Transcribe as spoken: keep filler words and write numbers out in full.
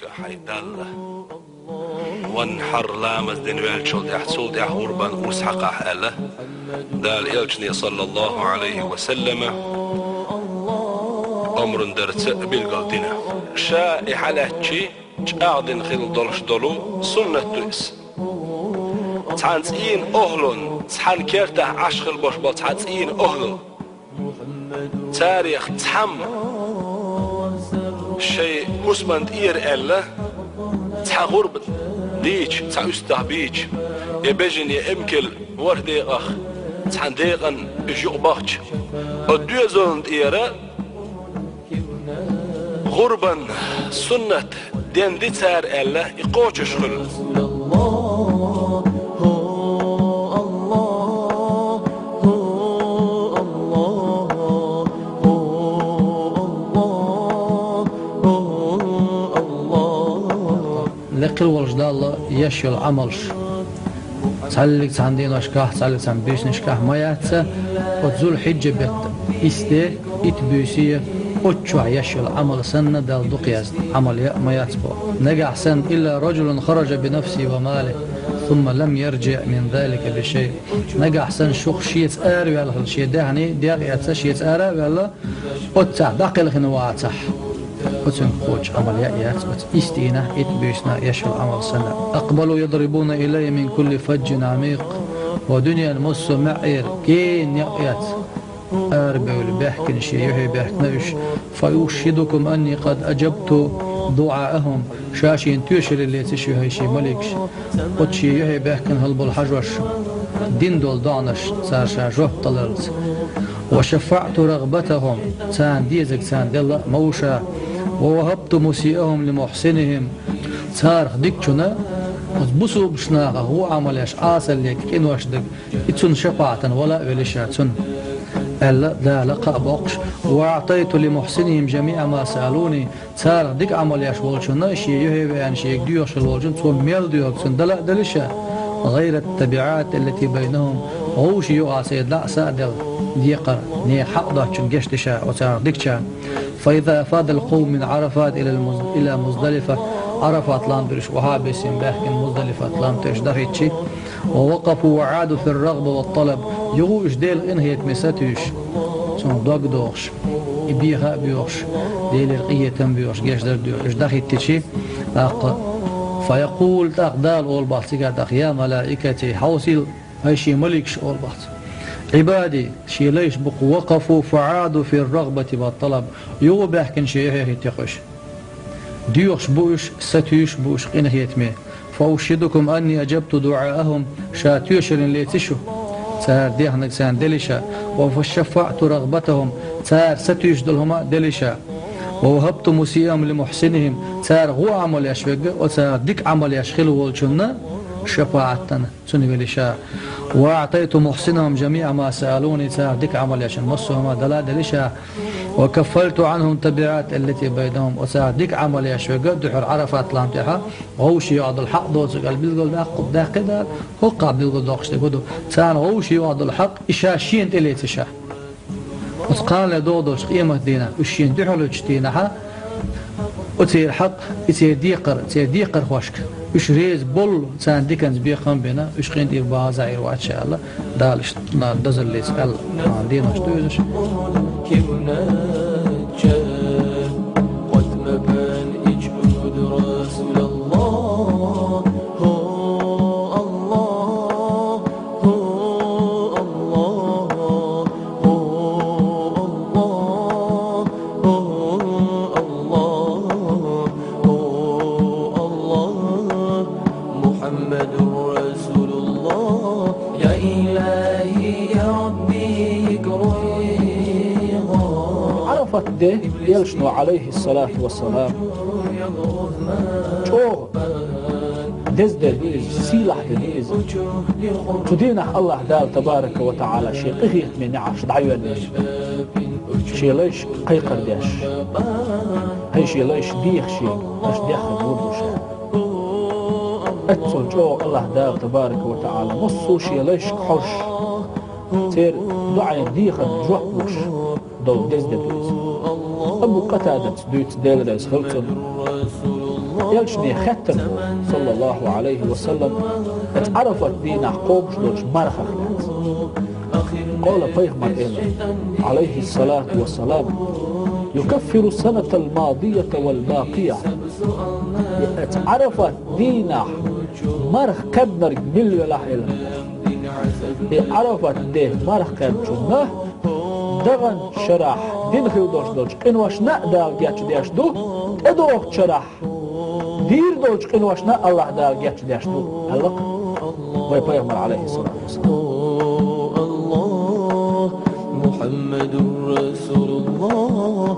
Хьай Далла, ванхьар, ламаз дина ваьллачул тӀехьа, цул тӀехьа гӀурбан урс хьакхахь аьлла, Дала элчане, саллаллахӀу Ӏалайхи ва саллама, омрун дарца билгал дина. Ша и хьалаьцчи чӀагӀдина хила долуш долу суннат ду иза. Цхьана цӀийнан охӀлун, цхьана кертахь Ӏаш хила болуш болу цхьа цӀийнан охӀлу, царех цхьамма шайн хӀусаман тӀера аьлла, цхьа гӀурба дийча, цхьа уьстагӀ бийча, я бежана, я эмкал ворхӀ декъах цхьана декъана уьш юкъабахча, оцу доьзална тӀера гӀурбан суннат денди цара аьлла, и кхочуш хуьлу. Лекхила волчу Далла еш йолу Ӏамалш цхьаллиг цхьана деношкахь, цхьаллиг цхьана буьйсанашкахь ма яц, оцу Зулхьиджа бетта исс де, итт буьйса, оцу чохь еш йолу Ӏамал санна, Далла дукха язна Ӏамал яа ма яц боху. Нагахь санна, илла раджулун хараджа би нафсихи ва малихи, сумма лам ярджиъ мин залика би шай. Нагахь санна, шух шеца араваьлла хила, шен даьхни дегӀ эцна, шеца ара а ваьлла, оццахь дӀакхелхина вацахь, оцуьнга кхочуш Ӏамал яа яц, оцу исс дийнахь, итт буьйсанна еш йолу Ӏамал санна. Акъбалу ядрибуна илаййа мин кулли фажжин Ӏамикъ. Ва дуьненан массо а маьӀӀера гена некъ эцна арабевлла баьхкина шен юьхье баьхкина уьш. Фа ушхидукум анни къад аджабту дуӀааахум. Ша шена тоьшалла лецаш ю хӀай шен маликаш. Оцу шен юьхье баьхкина хила болу хьажош, дина долу доӀанаш цара ша жоп даларца. Ва шафаъту рагӀбатахум, царна дезарг царна делла а ма ву ша. Ва вахабту мусиъахум ли мухьсинихим, царах дикачунна, оцу бусулбачу нахах вон Ӏамал еш, Ӏасаллиг, къинош даг, и цунна шапаӀатана вала а велла ша цунна, аьлла, Дала кхаъ боккхуш. Ва аӀтайту ли мухьсинихим жамиъа ма саалуни, царах дика Ӏамал еш волчунна, шен юьхье веана, шега доьхуш хила волчунна, цо мел доьхург цунна дала а делла ша, гӀайра ттабиӀат аллати байнахум, вовшийн юкъахь церан дӀа а, са а делла, декхар, нехан хьакъ доцчунна гечди ша оцарах дикачарна. Фа иза афадал къавму мин Ӏарафат ила Муз-, ила Муздалифа, Ӏарафат лам тӀе уьш охьа а бисина баьхкина, Муздалифат лам тӀе уьш дахийтчи, ва вакъафу ва Ӏаду фир рагӀба ва тӀалаб, юха уьш Делан къинхетаме сатуьйсуш, цунах дог дохуш, и беха а боьхуш, Делера къинхетам боьхуш, гечдар а доьхуш, уьш дахийтичи, тӀаккха, фа якъулу, тӀаккха Дала олу боху цигахь тӀаккха: я малаикати, хьовсийла, хӀай шен маликаш, олу боху цо. Ӏибади, шен лайш бу-кх, вакъафу фа Ӏаду фир рагӀбати ва тӀалаб, юха баьхкина шен юьхье хӀиттий-кх уьш. Доьхуш бу уьш, сатуьйсуш бу уьш къинхетаме. Фа ушхидукум анни аджабту дуӀааахум, ша тоьшаллина леций шу? Цара дехнарг царна деллий ша? Ва шафаъту рагӀбатахум, цара сатуьйсуш долу хӀума а деллий ша? Ва вахабту мусиъахум ли мухьсинихим, цара вон Ӏамал еш верг, оцарах дика Ӏамал еш хила волчунна шапаӀатана цунна веллий ша. Ва аӀтайту мухьсинахум жамиъа ма саалуни, царах дика Ӏамал ешна массо а хӀума дала а деллий ша. Ва каффарту Ӏанхум ттабиӀат аллати байнахум, оцарах дика Ӏамал еш верг а дуьхьал Ӏарафат лам тӀехь вовшийн юкъахь долу хьакъ доцург аьлла билгалдаккха, даьккхи Дала, хӀокхахь билгалдоккхуш дерг хӀун ду? Царна вовшийн юкъахь долу хьакъ, и ша шена тӀелеций ша. Оцу кханале догӀу долчу къематдийнахь, уьш шена дуьхьал хӀуьттучу дийнахь, оцеран хьакъ, и церан декхар, церан декхархошка, уьш реза болу, царна диканца бекхам а бина, уьш къинтӀера бахьа а эр вац ша аьлла, Дала иштта дозаллица аьлла, денош ду иза. محمد رسول الله. يا إلهي يا ربي اكرم. Ӏарафат де, элчано, Ӏалайхиссалату вассалам, чӀогӀа деза де ду иза, сийлахь де ду иза. Цу дийнахь Аллахь Дала, табарака ва таӀала, шен къинхетаме неӀарш дӀайоьллина. Шен лайшка кхайкхар деш, хӀай шен лайш, деха шега, аша дехар лур ду ша. Оццул чӀогӀа Аллахь Дала, табарака ва таӀала, массо а шен лайшка хьожуш, церан доӀанна дехарна жоп луш долу деза де ду иза. Абу Къатадаца дуьйцу, Дела реза хуьлда цунна. Элчане хаьттар, саллаллахӀу Ӏалайхи ва саллам, оцу Ӏарафат дийнахь кхобуш долчу мархах лаьцна. Къала, пайхамар элира, Ӏалайхиссалату вассалам: «Юкаффиру санатал мадията вал бакъия». И оцу Ӏарафат дийнахь марха кхаьбнарг мила велахь а, элира. И Ӏарафат де марха кхаьбначунна даханчу шарахь дина хила долуш долчу къиношна а Дала гечдеш ду, тӀедогӀучу шарахь дийр долчу къиношна АллахӀ Дала гечдеш ду, аьлла-кх вай пайхамар, Ӏалайхиссалату вассалам. Мухаммадур Расулуллах.